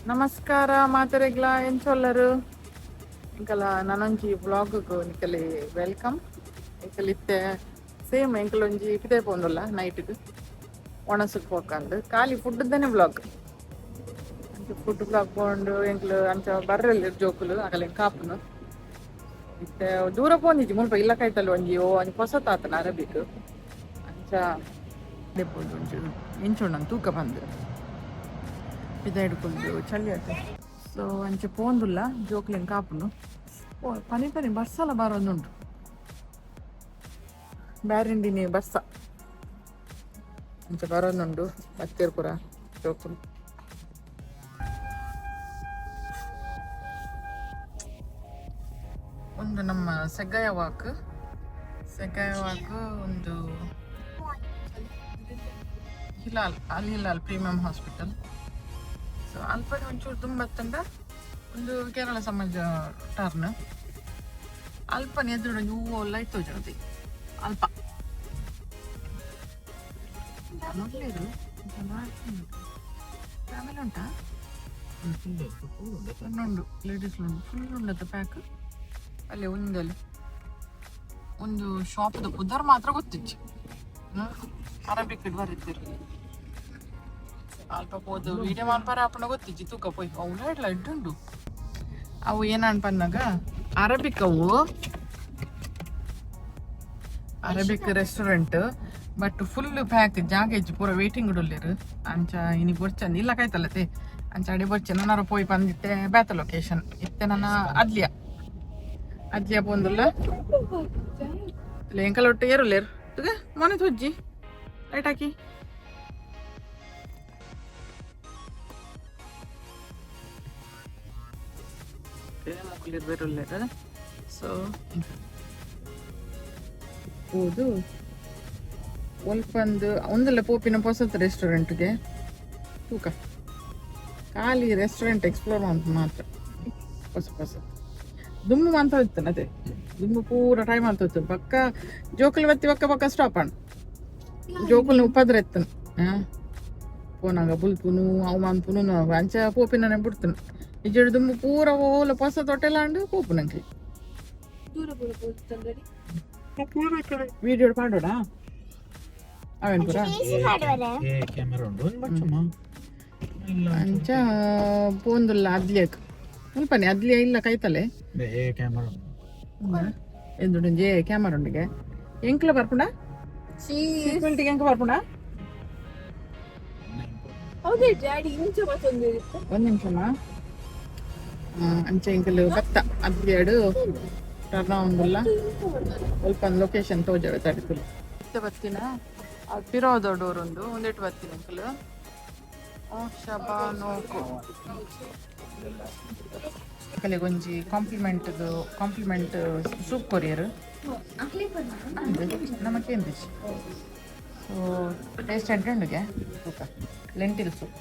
ನಮಸ್ಕಾರ ಮಾತೆರೆಗ್ಲ, ಎಂಚೊಲ್ಲರು ಎಂಕಲ? ನನೊಂಜಿ vlog ನಿಕಲೆ welcome. ಎಂಕಲ್ ಇತ್ತೆ ಸೇಮ್ ಎಂಕಲ್ ಒಂಜಿ ಪಿದೈ ಪೋಂದುಲ್ಲ ನೈಟ್ಗ್ ಒಣಸುಗ್ ಪೋಕಂದು. ಖಾಲಿ ಫುಡ್ ದಾನೆ ವ್ಲಾಗ್. ಅಂಚ ಫುಡ್ ವ್ಲಾಗ್ ಪೋಂಡು. ಎಂಕ್ಲು ಅಂಚ ಬರ್ರೆಲ್ ಜೋಕುಲು, ಅಗಲೆ ಕಾಪುನು. ಇತ್ತೆ ದೂರ ಪೋಂದಿಜ್ಜಿ, ಮುಲ್ಪ ಇಲ್ಲ ಕೈತಲ್ ಒಂಜಿ ಓ ಒಂಜಿ ಪೊಸತಾತನ ಅರಬಿಕ್. ಅಂಚ ಪೋದು ಒಂಚೂರು ಎಂಚ ತೂಕ ಬಂದು ಪಿದಾಯ್ಡ್ ಕುಲ್ದು ಚಳಿ ಆತ. ಸೊ ಅಂಚ ಪೋಂದುಲ್ಲ, ಜೋಕ್ಲೆನ್ ಕಾಪುನು. ಓ ಪನಿ ಪನಿ ಬರ್ಸಲ ಬರೋದುಂಟು. ಬ್ಯಾರಿಂಡಿನಿ ಬರ್ಸ ಅಂಚ ಬರೋದುಂಡು. ಬತ್ತೇರ್ ಪೂರ ಜೋಕುಲು. ಒಂದು ನಮ್ಮ ಸೆಗ್ಗಾಯ ವಾಕ್, ಸೆಗ್ಗಾಯ ವಾಕ್. ಒಂದು Hilal, Al Hilal premium hospital. So ಅಲ್ಪನೆ ಒಂಚೂರು ದುಂಬತ್ತಂಡ ಒಂದು ಕೇರಳ ಸಮಾಜ ಟರ್ನ್. ಅಲ್ಪನೆ ಎದುರು ಒಂಜಿ ಹೂವು ಎಲ್ಲ ಇತ್ತು ತೋಜುಂಡು ಅಲ್ಪ. ನೋಡ್ಲಿರು, ಫ್ಯಾಮಿಲಿ ಉಂಟಾ? ಉಂಡು, ಲೇಡೀಸ್ ಉಂಡು, ಫುಲ್ ಉಂಡತ್ತ ಪ್ಯಾಕ್. ಅಲ್ಲಿ ಒಂದಲ್ಲಿ ಒಂದು ಶಾಪ್ದ ಪುದರ್ ಮಾತ್ರ ಗೊತ್ತಿಜ್ಜಿ, ಅರಬಿಕ್ ಬರೀತಿರು. ಅಲ್ಪ ಪೋದು ವೀಡಿಯೋ ಮಲ್ಪರ ಅಪ್ಪನ ಗೊತ್ತಿಜ್ಜಿ. ತೂಕ ಪೋಯ್, ಅವು ಎಡ್ಲ ಉಂಡು. ಅವು ಏನನ್ ಪನ್ನಾಗ ಅರಬಿಕ್, ಅವು Arabic restaurant, but full pack, ಜಾಗ ಇಜ್ಜಿ, ಪೂರ ವೇಟಿಂಗ್ ಉಲ್ಲೆರ್. ಅಂಚ ಇನಿ ಬೊರ್ಚಂದು ಇಲ್ಲ ಕಾಯ್ತಲ್ಲತೆ. ಅಂಚ ಅಡೆ ಬೊರ್ಚೆ ನನ್ನರ ಪೋಯ್ ಬಂದಿತ್ತೆ ಬೇತ ಲೊಕೇಶನ್. ಇತ್ತೆ ನನ್ನ ಅದ್ಲಿಯ ಅದ್ಲಿಯ ಪೋಂದುಲ್ಲ. ಎಂಕಲ್ ಒಟ್ಟು ಏರುಲ್ಲೇರು ತುಗ ಮೊನೆ ತುಜ್ಜಿ ಲೈಟ್ ಹಾಕಿ. ಮೊಕ್ಕಲಿರ್ ಬೇರುಲ್ಲೇರು. ಸೊ ಪೋದು ಒಲ್ಪಂದು ಒಂದಲ್ಲ ಪೋಪಿನ ಪೊಸತ್ ರೆಸ್ಟೋರೆಂಟ್ಗೆ ತೂಕ. ಖಾಲಿ ರೆಸ್ಟೋರೆಂಟ್ ಎಕ್ಸ್ಪ್ಲೋರ್ ಮಂತ್ ಮಾತ್ರ. ಹೊಸ ಹೊಸ ದುಮ್ಮು ಮಂತ ಇತ್ತು ಅದೇ ದುಮ್ಮು ಪೂರ ಟೈಮ್ ಅಂತ ಇತ್ತು. ಪಕ್ಕ ಜೋಕುಲು ಬತ್ತಿ ಪಕ್ಕ ಪಕ್ಕ ಸ್ಟಾಪ್ ಅಣ್ಣ. ಜೋಕುಲ್ನ ಉಪದ್ರ ಇತ್ತನು ಪೋನಾಗ ಬುಲ್ಪುನು ಅವು ಮನ್ಪುನು. ಅಂಚ ಪೋಪಿನ ಬಿಡ್ತನು. ಇಜ್ಜೆಡ್ ದುಮ್ಮು ಪೂರ ಓಲ ಪೊಸ ತೊಟ್ಟೆಲ್ಲ ಅಂಡು ಪೋಪು ನಂಗೆ. ವೀಡಿಯೋ ಪಾಡೋಡ ಅವೇನು ಪೂರ. ಕ್ಯಾಮೆರಾ ಉಂಡು, ಒಂದು ಬಚ್ಚಮ್ಮ ಇಲ್ಲ. ಅಂಚ ಪೋಂದುಲ್ಲ ಅದ್ಲಿಯಕ್. ಮುಲ್ಪನೆ ಅದ್ಲಿಯ ಇಲ್ಲ ಕೈತಲೆ. ಏ ಕ್ಯಾಮೆರಾ. ಎಂದುಂಜೆ ಕ್ಯಾಮರಾ ಉಂಡಿಗೆ. ಎಂಕ್ಲ ಬರ್ಪುಂಡ ಸೀಕ್ವೆಂಟಿಗೆ? ಎಂಕ ಬರ್ಪುಂಡ? ಹೌದೇ ಡ್ಯಾಡಿ, ಇಂಚ ಮತ್ತೊಂದು. ಒಂದು ನಿಮಿಷಮ್ಮ. ಅಂಚ ಎಂಕಲ್ ಬತ್ತ ಅದ್ಲಿಯಡು ಟರ್ನ್ ಉಂದುಲ್ಲ. ಒಲ್ಪ ಲೊಕೇಶನ್ ತೋಜವೆ ತಡಿತುಲು. ಇತ್ತೆ ಬತ್ತಿನ ಪಿರೋದ ಡೋರ್ ಉಂದು ಒಂದೆಟ್ಟು ಬತ್ತಿನ ಎಂಕಲ್. ಓ ಶಬಾನೋಕು ಒಂಜಿ ಕಾಂಪ್ಲಿಮೆಂಟ್ ಕಾಂಪ್ಲಿಮೆಂಟ್ ಸೂಪ್ ಕೊರಿಯರ್ ನಮಕೇಂದಿಚ್. ಸೊ ಟೇಸ್ಟ್ ಎಡ್ಡುಂಡುಗೆ ತೂಕ. Lentil soup.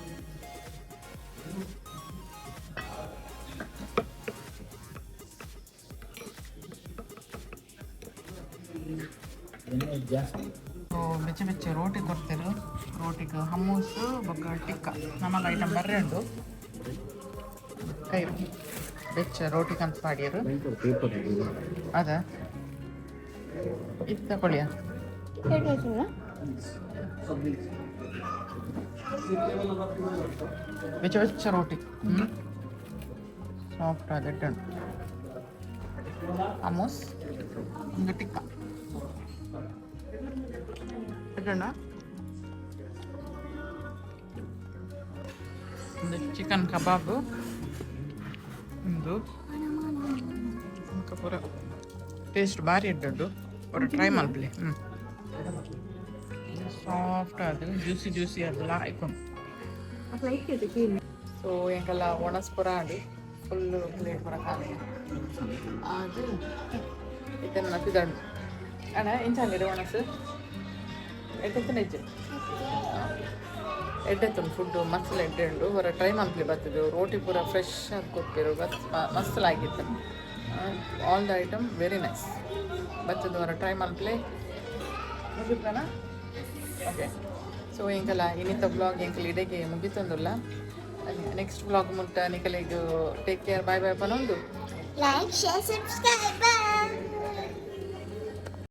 ಜಾಸ್ತಿ. ಸೊ ಬೆಚ್ಚ ಬೆಚ್ಚ ರೋಟಿ ಕೊಡ್ತೇರು. ರೋಟಿಗೆ ಹಮ್ಮೂಸ್ ಬೊಕ್ಕ ಟಿಕ್ಕ ನಮ್ಮಲ್ಲ ಐಟಮ್ ಬರ್ರೆ ಉಂಡು. ಕೈ ಬೆಚ್ಚ ರೋಟಿ ಕಂತ್ ಪಾಡಿಯರು. ಪೇಪರ್. ಅದ ಇದು ತಗೊಳ್ಳಿಯ. ಬೆಚ್ಚ ಬೆಚ್ಚ ರೋಟಿ, ಹ್ಞೂ ಸಾಫ್ಟ್ ಆದ ಉಂಟು. ಹಮ್ಮೂಸ್, ಒಂದು ಟಿಕ್ಕ ಇಡೋಣ. ಒಂದು ಚಿಕನ್ ಕಬಾಬ್, ಒಂದು ಪೂರ ಟೇಸ್ಟ್ ಭಾರಿ ಇಡ್ಡು. ಒಂದು ಟ್ರೈ ಮಲ್ಪಲೆ. ಹ್ಞೂ ಸಾಫ್ಟ್ ಅದು, ಜ್ಯೂಸಿ ಜ್ಯೂಸಿ ಅದೆಲ್ಲ ಆಯ್ಕೊಂಡು. ಸೊ ಎಂಕಲ್ಲ ಒಣಸ್ ಪೂರ ಆಡಿ ಫುಲ್ ಪ್ಲೇಟ್ ಪೂರ ಖಾಲಿ ಅದು. ಇದನ್ನು ಪಿದಾಡು ಅಣ್ಣ. ಎಂಚ ಒಣಸು ಎಡ್ಡೆತ್ತನ ಇಜ್ಜಿ? ಎಡ್ಡೆತ್ತುಂಡು ಫುಡ್ಡು, ಮಸ್ತ್ ಎಡ್ಡೆ ಉಂಡು. ಹೊರ ಟ್ರೈ ಮಲ್ಪಲಿ ಬರ್ತದೆ. ರೋಟಿ ಪೂರ ಫ್ರೆಶ್ ಆಗಿ ಕೊಡ್ಪೇರು. ಬತ್ ಮಸ್ತ್ ಆಗಿತ್ತು. All the item very nice. ಬತ್ತದ ಹೊರ ಟ್ರೈ ಮಲ್ಪಲೆ. ಮುಗಿದ್ರನ? ಓಕೆ. ಸೊ ಎಂಕಲ ಇನ್ನಿತ ಬ್ಲಾಗ್ ಎಂಕಲ್ ಇಡೆಗೆ ಮುಗಿತೊಂದುಲ್ಲ. ನೆಕ್ಸ್ಟ್ ವ್ಲಾಗ್ ಮುಟ್ಟ ನಿಕಲೆಗ್ ಟೇಕ್ ಕೇರ್, ಬಾಯ್ ಬಾಯ್ ಪನೊಂದು. Like, share, subscribe. Bye.